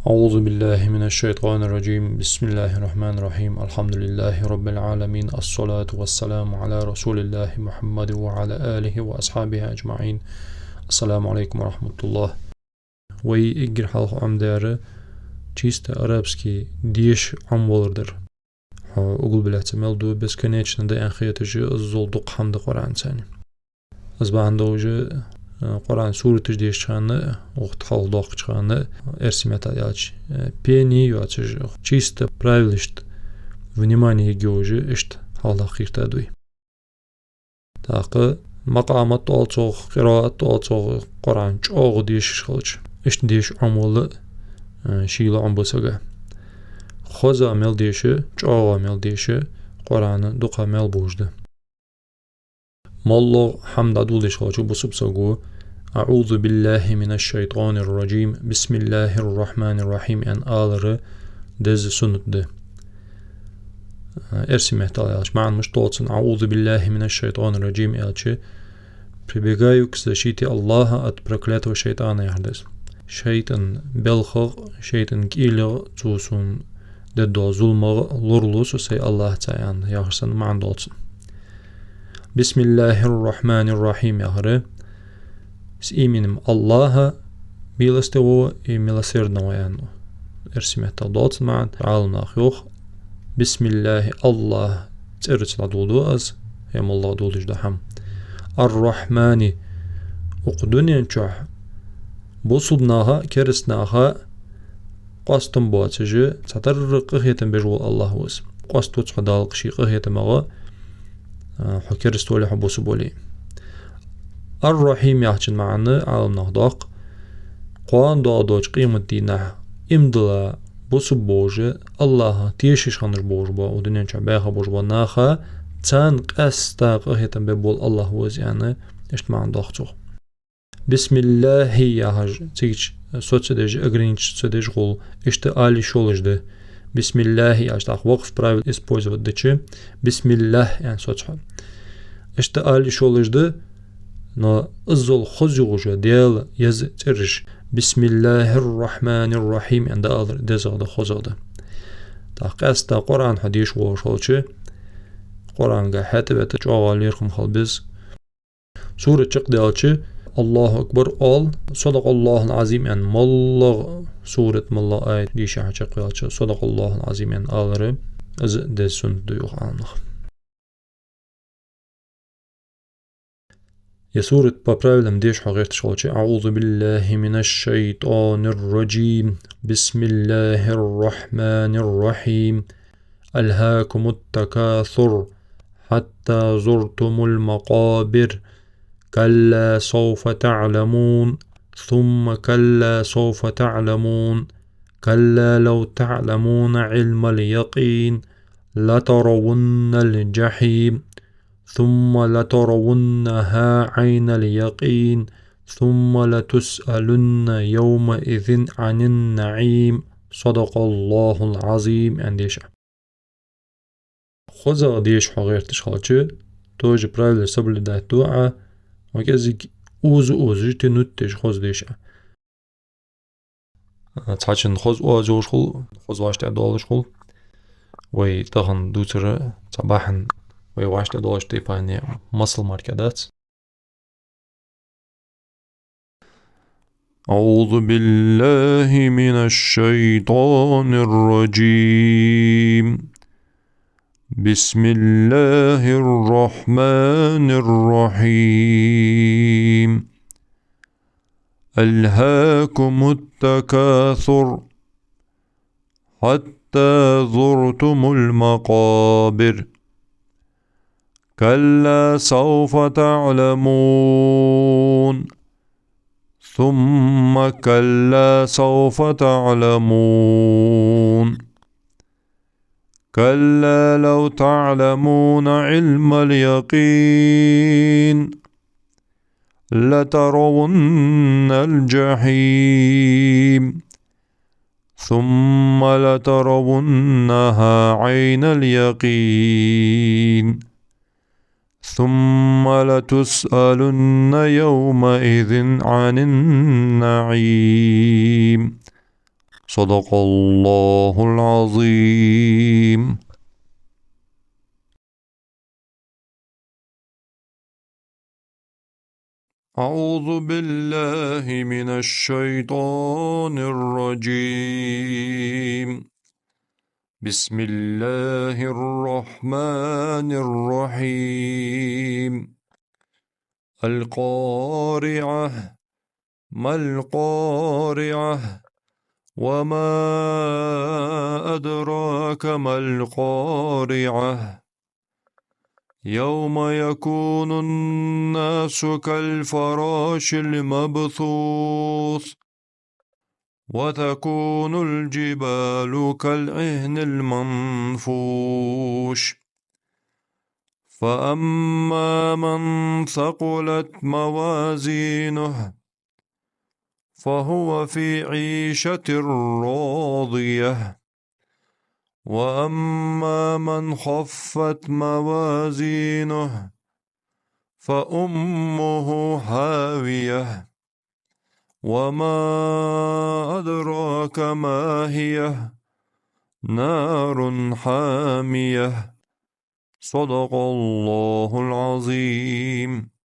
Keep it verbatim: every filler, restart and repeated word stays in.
أعوذ بالله من الشيطان الرجيم. بسم الله الرحمن الرحيم. الحمد لله رب العالمين. الصلاة والسلام على رسول الله محمد وعلى آله وأصحابه أجمعين. السلام عليكم ورحمة الله. Вай эггара хьалха Ӏомадаьр чисто арабский деша Ӏомавалар дар. Хьо углубляться мел ду, бесконечно да аьнна хеташ, иззал дукха хӀама да Къуръан цани. Из бахьан долаш, э, Къуръан сураташ дешача хана, укх тӀа хьалха доаккхача хана, эрсий меттала аьлча, э, пение йоацаш, чисто правилашта внимание ергйолаш, иштта хьалхадаккха кхийртад вай. ТӀаккха макъамат оал цох, къираат оал цох, Къуръан чӀоагӀа дешаш хилча, иштта деша Ӏомавала, э, шийла Ӏомабу сага. Хоза мел деша, чӀоагӀа мел деша, Къуръан дукха мел божда. МоллагӀа хӀама дӀадоладеш хилча бусалба саго: أعوذ بالله من الشيطان الرجيم. بسم الله الرحمن الرحيم аьнна алар деза суннат да. Эрсий меттала аьлча, маӀан мишта да цун: أعوذ بالله من الشيطان الرجيم аьлча, прибегаю к защите Аллаха от проклятого шайтана яхар да из. ШайтӀан белхах, шайтӀан кӀийлах, цо сона дергдола зуламах лоралу со сай Аллахьаца аьнна яхар санна маӀан да цун. بسم الله الرحمن الرحيم яхар: с именем Аллаха, милостивого и милосердного аьнна. Эрсий меттала да цун маӀан, Ӏаламнаха йоах: بسم الله, Аллахьа цӀерца дӀадоладу аз, е моллагӀа доладеш дола хӀама. الرحمن, укх дунен чу бусалба наха, кераста наха къоастам боацаш, цхьатарра къахетам беш вола Аллахь ва из. Къоаставац хьо, Дала кхы ший къахетамах, а, хьо кераста вале, хьо бусалба вале. Ар-Рахьим яхачун маӀан Ӏаламнаха доаккх: кхоана доагӀа долча къематдийнахьа иман дилла бусалба болаш, Аллахьах тешаш хиннаш болаш бола, укх дунен чу баьха болаш бола наха, царна къаьстта къахетам бергбола Аллахь ва из аьнна, иштта маӀан доаккх цох. Бисмиллахьи яхаш, цига соцадеш, ограничиться деш хул, иштта ала йиш йолаш да. Бисмиллахьи яхаш, тӀаккха вакъф правил использовать дича, бисмиллахь аьнна соцахьа. Иштта ала йиш йолаш да, но иззал хоза йолаш я Даьла еза цӀераш, бисмиллахьир-рахьманир рахьим аьнна дӀаалар дезагӀа да, хозагӀа да. ТӀаккха къаьстта Къуръан хьо деша волаш хилча, Къуръанга хьетавета чӀоагӀа лерхӀам хила беза. Сурат чакхдаьлча, Аллахьу акбар оал, садакъаллахьул-Ӏазим аьнна, моллагӀа сурат, моллагӀа аят дийша хьо чакхваьлча, садакъаллахьул-Ӏазим аьнна алар, из деза суннат да йоах Ӏаламнаха. Ер сурат по правилам деша хьо гӀерташ хилча: أعوذ بالله من الشيطان الرجيم. بسم الله الرحمن الرحيم. ألهاكم التكاثر حتى زرتم المقابر. كلا سوف تعلمون. ثم كلا سوف تعلمون. كلا لو تعلمون علم اليقين. لترون الجحيم. ثم لترونها عين اليقين. ثم لتسألن يومئذ عن النعيم. صدق الله العظيم аьнна деша. ХозагӀа деша хьо гӀерташ хилча, тоже правила соблюдать ду Ӏа, ва кӀезига уза-узаш, тянуть деш, хоза деша. Цхьачун хоза оаз йолаш хул, хоза вӀаштӀехьадоалаш хул. Вай тахан дувцар цхьа бахьан, вай вӀаштӀехьадоалаш тайпара масал мара дац. أعوذ بالله من الشيطان الرجيم. بسم الله الرحمن الرحيم. ألهاكم التكاثر حتى زرتم المقابر. كلا سوف تعلمون. ثم كلا سوف تعلمون. كلا لو تعلمون علم اليقين. لترون الجحيم. ثم لترونها عين اليقين. ثم لتسألن يومئذ عن النعيم. صدق الله العظيم. أعوذ بالله من الشيطان الرجيم. بسم الله الرحمن الرحيم. القارعة. ما القارعة؟ وما أدراك ما القارعة؟ يوم يكون الناس كالفراش المبثوث، وتكون الجبال كالعهن المنفوش. فأما من ثقلت موازينه فهو في عيشة راضية. وأما من خفت موازينه فأمه هاوية. وما أدراك ما هيه. نار حامية. صدق الله العظيم.